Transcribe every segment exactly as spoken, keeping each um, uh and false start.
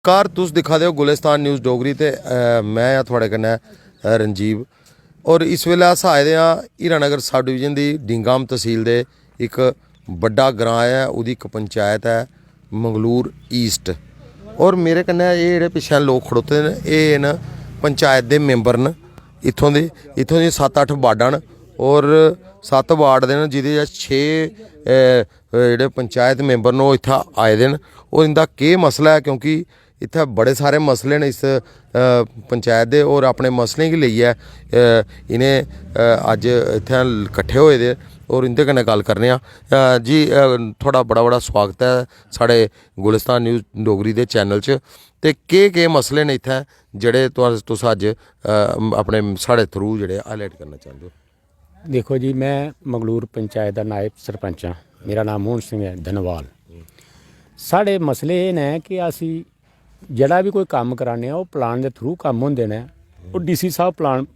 नमस्कार, तुस दिक्खा दे ओ गुलिस्तान न्यूज़ डोगरी ते, अ, में आं थुआढ़े कन्नै, अ, रंजीव। और इस बेल्लै अस आए दे आं हीरानगर सब डिवीजन दी डिंगाम तसील दे इक बड्डा ग्रांऽ ऐ, ओह्दी इक पंचायत ऐ मंगलूर ईस्ट। और मेरे कन्नै एह् जेह्ड़े पिच्छें लोक खड़ोते दे न, एह् न पंचायत दे मैंबर न इत्थों दे। इत्थों दी सत्त अट्ठ वार्डां न और सत्त वार्ड दे न, जेह्दे च छे, अ, अ, जेह्ड़े पंचायत मैंबर न, ओह् इत्थै आए दे न। और इं'दा केह् मसला ऐ, क्योंकि इत्थै बड़े सारे मसले न इस, अ, पंचायत दे, और अपने मसलें गी लेइयै, अ, इ'नें, अ, अज्ज इत्थै किट्ठे होए दे, और इं'दे कन्नै गल्ल करने आं। अ, जी, अ, थुआढ़ा बड़ा बड़ा सुआगत ऐ साढ़े गुलिस्तान न्यूज़ डोगरी दे चैनल च। ते केह् केह् मसले न इत्थै, जेह्ड़े तुस, तुस अज्ज, अ, अपने, साढ़े थ्रू जेह्ड़े हाईलाइट करना चांह्दे ओ? दिक्खो जी, में मंगलूर पंचायत दा नायब सरपंच आं। मेरा नांऽ मोहन सिंह ऐ, धनवाल। साढ़े मसले एह् न कि अस जेह्ड़ा बी कोई कम्म कराने आं, ओह् प्लान दे थ्रू कम्म होंदे न। ओह् डीसी साहब प्लान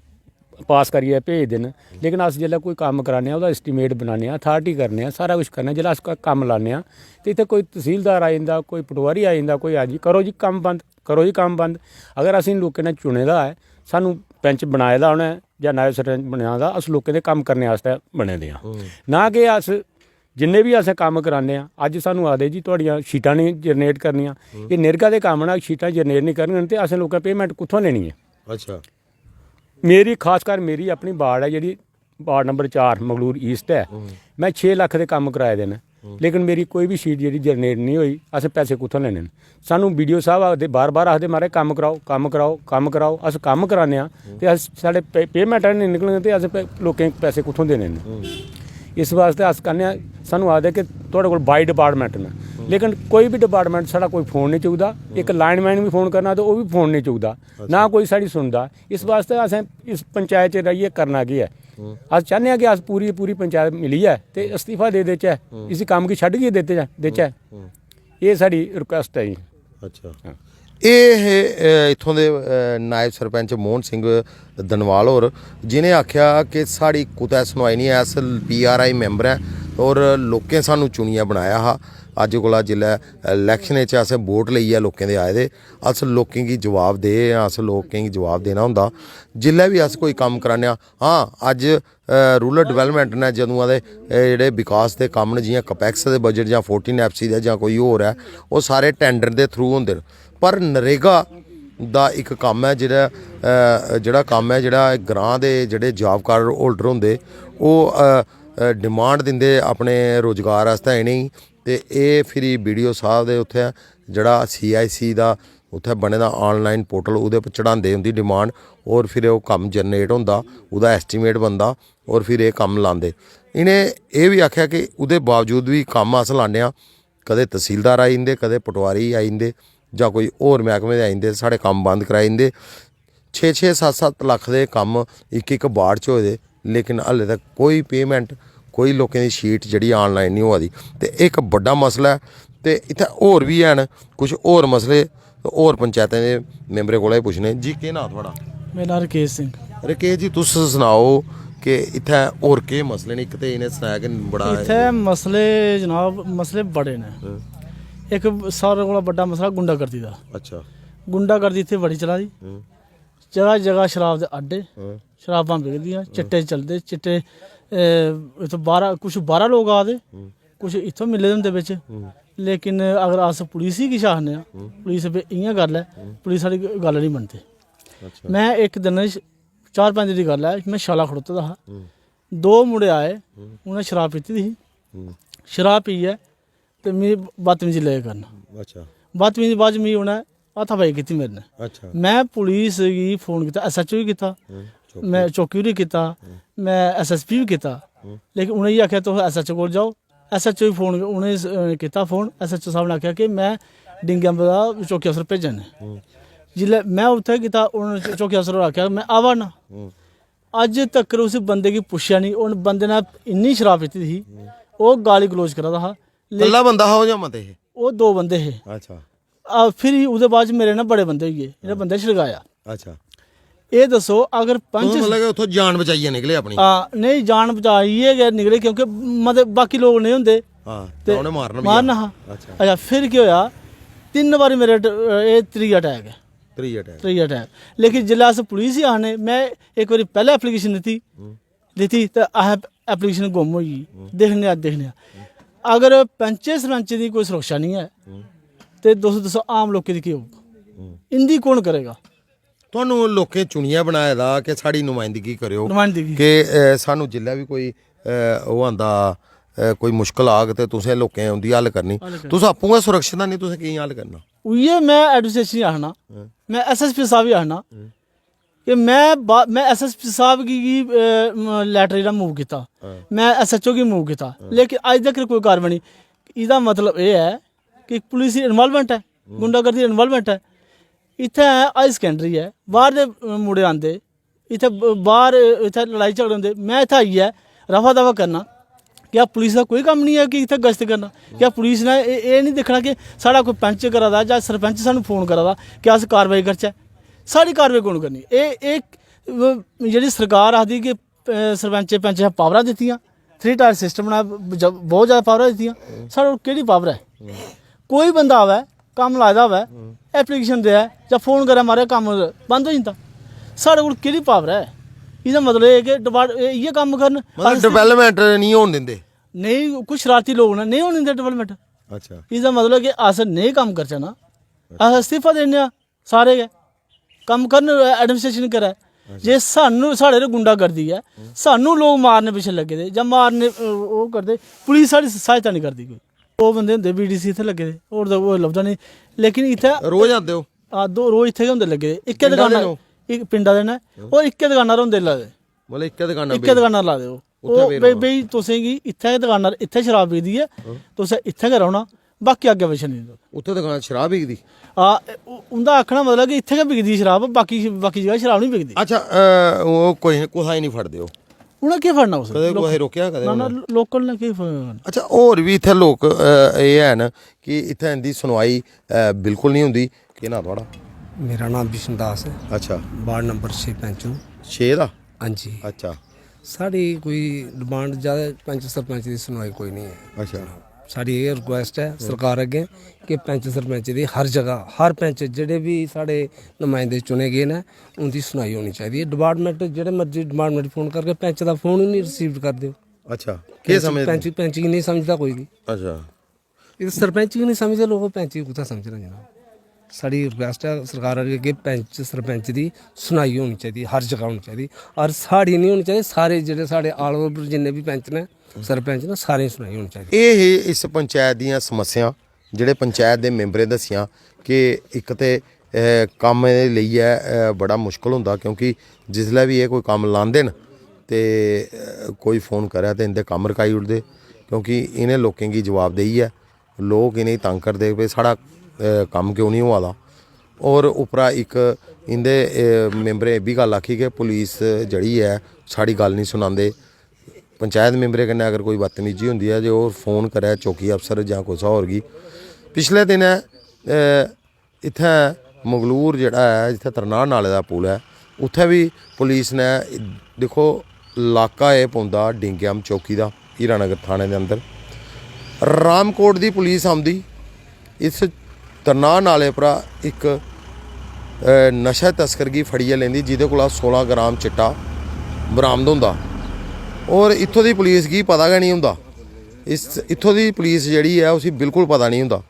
पास करियै भेजदे न, लेकिन अस जेल्लै कोई कम्म कराने आं, ओह्दा एस्टीमेट बनाने आं, अथार्टी करने आं, सारा कुछ करने आं, जेल्लै अस क- कम्म लाने आं, ते इत्थै कोई तसीलदार आई जंदा, कोई पटवारी आई जंदा, कोई आई जी, "करो जी कम्म बंद, करो जी कम्म बंद।" अगर असें लोकें ने चुने दा ऐ, सानू पैंच बनाए दा उ'नें जां नायब सरपंच बनाए दा, अस लोकें दे कम्म करने आस्तै बने दे आं। ना कि अस जिन्ने बी असें कम्म कराने आं, अज्ज सानू आखदे जी, "थुआढ़ियां शीटां निं जनरेट करनियां।" एह् निरगा दे कम्म न, शीटां जनरेट निं करङन ते असें लोकें पेमेंट कुत्थुआं लेनी ऐ? अच्छा। मेरी, खासकर मेरी अपनी वार्ड ऐ, जेह्ड़ी वार्ड नंबर चार मंगलूर ईस्ट ऐ, में छे लक्ख दे कम्म कराए दे न, लेकिन मेरी कोई बी शीट जेह्ड़ी जनरेट निं होई। असें पैसे कुत्थुआं लैने न? सानू बीडीओ साहब आखदे, बार बार आखदे, "महाराज, कम्म कराओ, कम्म कराओ, कम्म कराओ।" अस कम्म कराने आं ते अस, साढ़े पे- पेमेंटां नेईं निकलङन ते अस पे- लोकें गी पैसे कुत्थुआं देने न? इस बास्तै अस करने आं, सानू आखदे कि थुआढ़े कोल बाई डिपार्टमेंट न, लेकिन कोई बी डिपार्टमेंट साढ़ा कोई फोन नेईं चुकदा। इक लाइनमैन बी फोन करना ते ओह् बी फोन नेईं चुकदा, ना कोई साढ़ी सुनदा। इस बास्तै असें इस पंचायत च रेहियै करना केह् ऐ? अस चाह्न्ने आं कि अस पूरी पूरी पंचायत मिलियै ते इस्तीफा दे देचै, इसी कम्म गी छड्ड गै देचै, देचै। एह् साढ़ी रिक्वेस्ट ऐ जी। अच्छा। एह् हे, अ, इत्थों दे, अ, नायब सरपंच मोहन सिंह धनवाल होर, जिनें आखेआ कि साढ़ी कुतै सुनवाई निं ऐ, अस पीआरआई मैंबर ऐं और लोकें सानूं चुनियै बनाया हा। अज्ज कोला जिसलै इलैक्शनें च असें वोट लेइयै लोकें दे आए दे, अस लोकें गी जवाब दे आं, अस लोकें गी जवाब देना होंदा। जिसलै बी अस कोई कम्म कराने आं, हां, अज्ज, अ, रूरल डिवैलपमैंट ने जदूं दे, अ, जेह्ड़े विकास दे कम्म न, जि'यां कपैक्स दे बजट जां फोर्टीन एफसी दे जां कोई होर ऐ, ओह् सारे टैंडर दे थ्रू होंदे न। पर नरेगा दा इक कम्म ऐ जेह्ड़ा, अ, जेह्ड़ा कम्म ऐ जेह्ड़ा ग्रांऽ दे जेह्ड़े जॉब कार्ड होल्डर होंदे, ओह्, अ, अ, डिमांड दिंदे अपने रोजगार आस्तै इ'नेंगी। ते एह् फिरी बीडीओ साह्ब दे उत्थै जेह्ड़ा सीआईसी दा उत्थै बने दा आनलाइन पोर्टल, ओह्दे पर चढ़ांदे उं'दी डिमांड, और फिर ओह् कम्म जनरेट होंदा, ओह्दा एस्टीमेट बनदा, और फिर एह् कम्म लांदे। इ'नें एह् बी आखेआ कि ओह्दे बावजूद बी कम्म अस लान्ने आं, कदें तसीलदार आई जंदे, कदें पटवारी आई जंदे, जां कोई होर मैह्कमे दे आई जंदे, साढ़े कम्म बंद कराई जंदे। छे छे सत्त सत्त लक्ख दे कम्म इक इक वार्ड च होए दे, लेकिन हल्ले तक कोई पेमेंट, कोई लोकें दी शीट जेह्ड़ी आनलाइन निं होआ दी। ते इक बड्डा मसला ऐ। ते इत्थै होर बी हैन कुछ होर मसले, ते होर पंचैतें दे मैंबरें कोला बी पुच्छने। जी, केह् नांऽ थुआढ़ा? मेरा नांऽ रकेश सिंह। रकेश जी, तुस सनाओ कि इत्थै होर केह् मसले न? इक ते इ'नें सनाया कि बड़ा इत्थै मसले, जनाब, मसले बड़े न। इक सारें कोला बड्डा मसला गुंडागर्दी दा। अच्छा। गुंडागर्दी इत्थै बड़ी चला दी। जगह जगह शराब दे अड्डे, शराबां बिकदियां, चिट्टे चलदे, चिट्टे, ए, इत्थै बाह्रा, कुछ बाह्रा लोक आ दे, कुछ इत्थै मिले दे होंदे बिच। लेकिन अगर अस पुलिस गी किश आखने आं, पुलिस बे इ'यां गल्ल ऐ, पुलिस साढ़ी गल्ल निं मनदे। में इक दिन श- चार पंज दी गल्ल ऐ, में शाला खड़ोते दा हा, दो मुड़े आए, उ'नें शराब पीती दी ही। शराब पीयै ते मी बदतमीजी लगे करन। अच्छा। बदतमीजी बाद च मी उ'नें हाथापाई कीती मेरे ने। अच्छा। में पुलिस गी फोन कीता, एसएचओ गी कीता, में चौकी गी कीता, में एसएसपी गी कीता, लेकिन उ'नें इ'यै आखेआ, "तुस एसएचओ कोल जाओ।" एसएचओ गी फोन, उ'नें स- कीता फोन, एसएचओ साहब ने आखेआ कि में डिंगे अम्बे दा चौकी अफसर भेजने। जिसलै में उत्थै कीता, उ'नें चौकी अफसर होर आखेआ, "में आवा ना।" अज्ज तक्कर उस बंदे गी पुच्छेआ निं। उन बंदे ने इन्नी शराब पीती दी ही, ओह् गाली गलोच करा दा हा। लेकिन कल्ला बंदा हा ओह् जां मते हे? ओह् दो बंदे हे। अच्छा। आ, फिर ओह्दे बाद च मेरे ने बड़े बंदे होई गे, इ'नें बंदे छड़काया। अच्छा। एह् दस्सो, अगर पंच तुम मतलब कि उत्थों जान बचाइयै निकले अपनी? हां, नेईं, जान बचाइयै गै निकले, क्योंकि मते बाकी लोक नेईं होंदे। हां, ते उ'नें मारना बी मारना हा। हा। अच्छा। अच्छा, फिर केह् होया? तिन्न बारी मेरे ट- एह् त्रीया अटैक ऐ। त्रीया अटैक। त्रीया अटैक। लेकिन जिसलै अस पुलिस गी आखने, में इक बारी पैह्लें एप्लीकेशन दित्ती, दित्ती ते अस एप्लीकेशन गुम होई गेई। दिक्खने आं, दिक्खने आं। अगर पैंचें सरपंचें दी कोई सुरक्षा निं ऐ, ते तुस दस्सो, आम लोकें दी केह् होग? इंदी कौन करेगा? ਤੁਹਾਨੂੰ ਲੋਕਾਂ ਚੁਣਿਆ ਬਣਾਏ ਦਾ ਕਿ ਸਾਡੀ ਨੁਮਾਇੰਦਗੀ ਕਰਿਓ। ਨੁਮਾਇੰਦਗੀ। ਕਿ ਅਹ, ਸਾਨੂੰ ਜਿੱਲਾ ਵੀ ਕੋਈ ਅਹ, ਉਹ ਆਂਦਾ ਅਹ, ਕੋਈ ਮੁਸ਼ਕਲ ਆਗ ਤੇ ਤੁਸੀਂ ਲੋਕਾਂ ਉਹਦੀ ਹੱਲ ਕਰਨੀ। ਤੁਸੀਂ ਆਪੂਗਾ ਸੁਰੱਖਿਅਤ ਨਹੀਂ, ਤੁਸੀਂ ਕੀ ਹੱਲ ਕਰਨਾ? उइयै में एडमिनिस्ट्रेशन गी आखना, में एसएसपी साहब गी आखना कि में बा- में एसएसपी साहब गी, गी अ, म- लैटर जेह्ड़ा मूव कीता, में एसएचओ गी मूव कीता, लेकिन अज्ज तक कोई कार्रवाई नहीं। एह्दा मतलब एह् ऐ कि पुलिस दी इन्वॉल्वमेंट ऐ, गुंडागर्दी इन्वॉल्वमेंट ऐ। इत्थै हाई सकैंडरी ऐ, बाहर दे अ, मुड़े आंदे, इत्थै ब- बाहर इत्थै लड़ाई झगड़े होंदे। में इत्थै आइयै रफा दफा करना, क्या पुलिस दा कोई कम्म निं ऐ कि इत्थै गश्त करना? क्या पुलिस ने एह् एह् निं दिक्खना कि साढ़ा कोई पैंच करा दा जां सरपंच सानूं फोन करा दा कि अस कार्रवाई करचै? साढ़ी कार्रवाई कौन करनी? एह् एह् अ, जेह्ड़ी सरकार आखदी कि अ, सरपंचें पैंचें शा पावरां दित्तियां, थ्री टायर सिस्टम बनाया, ब- ज- बहुत जैदा पावरां दित्तियां। साढ़े कोल केह्ड़ी पावर ऐ? कोई बंदा आवै, कम्म लाए दा होवै, एप्लीकेशन देऐ जां फोन करै, मारे, कम्म बंद होई जंदा। साढ़े कोल केह्ड़ी पावर ऐ? एह्दा मतलब एह् ऐ कि डिपार्ट- एह् इ'यै कम्म करन। मतलब डेवलपमेंट नहीं होन दिंदे। नेईं, कुछ शरारती लोक न, नेईं होन दिंदे डेवलपमेंट। अच्छा। इसदा मतलब कि अस नेईं कम्म करचै ना, अस इस्तीफा दिन्ने आं। सारे गै कम्म करन, एडमिनिस्ट्रेशन करै। जे सानू, साढ़े पर गुंडागर्दी ऐ, सानू लोक मारने पिच्छे लग्गे दे जां मारने अ, ओह् करदे, पुलिस साढ़ी सहायता निं करदी कोई। दो बंदे होंदे बीडीसी इत्थै लग्गे दे, होर ते कोई लभदा नेईं। लेकिन इत्थै रोज आंदे ओ? आ, दो रोज इत्थै गै होंदे लग्गे दे। इक्कै पिंडा दे दकाना, न ओह्? इक पिंडा दे न, ओह् इक्कै दकाना पर होंदे लग्गे दे। मतलब इक्कै दकाना इक्कै दकाना ला दे ओह्। उत्थै ओह् बेही बेही रौह्ना। बेही तुसें गी इत्थै गै दकाना, इत्थै शराब बिकदी ऐ, तुसें इत्थै गै रौह्ना, बाकी अग्गें पिच्छें नेईं। उत्थै दकान शराब बिकदी? आ, उ- उं'दा आखना मतलब कि इत्थै गै बिकदी शराब, बाकी बाकी जगह शराब निं बिकदी। अच्छा, अ, ओह् कोई कुसै गी निं फड़दे ओ? उ'नें केह् फड़ना उस? कदें कुसै रोकेआ कदें ना ना, उ'नें? लोकल ने केह् फड़ना? अच्छा, होर बी इत्थै लोक अ, एह् हैन कि इत्थै इंदी सुनवाई अ, बिल्कुल निं होंदी। केह् नांऽ थुआढ़ा? मेरा नांऽ बिशन दास ऐ। अच्छा। वार्ड नंबर छे पैंच हूँ। छे दा? हां जी। अच्छा। साढ़ी कोई डिमांड ज्यादा, पैंच सरपंच दी सुनवाई कोई नहीं है। अच्छा। साढ़ी एह् रिक्वेस्ट ऐ सरकार अग्गें कि पैंच सरपंच दी हर जगह, हर पैंच जेह्ड़े बी साढ़े नुमाइंदे चुने गे न, उंदी सुनवाई होनी चाहिदी ऐ। डिपार्टमेंट जेह्ड़े मर्जी डिपार्टमेंट फोन करगे, पैंच दा फोन ही नहीं रिसीव करदे। अच्छा। केह् समझदे? पैंच पैंच गी नहीं समझदा कोई भी। अच्छा। एह् सरपंच गी नहीं समझदे लोक, पैंच गी कुत्थै समझना जनाब? साढ़ी रिक्वेस्ट ऐ सरकार अग्गें कि पैंच सरपंच दी सुनवाई होनी चाहिदी, हर जगह होनी चाहिदी। और साढ़ी नहीं होनी चाहिदी, सारे जेह्ड़े साढ़े ऑल ओवर जिन्ने बी पैंच न, सरपंच न, सारें दी सुनवाई होनी चाहिदी। एह् हे इस पंचायत दियां समस्यां, जेह्ड़े पंचायत दे मैंबरें दस्सियां कि इक ते अ, कम्म एह् लेइयै अ, बड़ा मुश्कल होंदा, क्योंकि जिसलै बी एह् कोई कम्म लांदे न ते अ, कोई फोन करै ते इं'दे कम्म रकाई ओड़दे, क्योंकि इ'नें लोकें गी जवाबदेही ऐ। लोक इ'नेंगी तंग करदे भई साढ़ा अ, कम्म क्यों निं होआ दा। होर उप्परा इक इं'दे अ, मैंबरें एह् बी गल्ल आखी कि पुलिस जेह्ड़ी ऐ, साढ़ी गल्ल निं सुनांदे। पंचायत मैंबरें कन्नै अगर कोई बदतमीजी होंदी ऐ जे ओह् फोन करै चौकी अफसर जां कुसै होर गी। पिछले दिनें अ, इत्थै मंगलूर जेह्ड़ा ऐ, जित्थै तरनाह नाले दा पुल ऐ, उत्थै बी पुलिस ने, दिक्खो, लाका एह् पौंदा डिंगेम चौकी दा, हीरानगर थाने दे अंदर। रामकोट दी पुलिस औंदी, इस तरनाह नाले उप्परा इक अ, नशा तस्कर गी फड़ियै लेंदी, जेह्दे कोला सोलां ग्राम चिट्टा बरामद होंदा। होर इत्थूं दी पुलिस गी पता गै निं होंदा, इस इत्थूं दी पुलिस जेह्ड़ी ऐ, उसी बिल्कुल पता निं होंदा।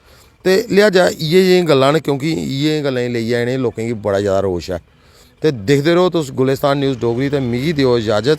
ते लिहाजा इ'यै जेहियां गल्लां न, क्योंकि इ'यै गल्लां गी लेइयै इ'नें लोकें गी बड़ा जैदा रोश ऐ। ते दिखदे र'वो तुस गुलिस्तान न्यूज़ डोगरी, ते मिगी देओ इजाज़त।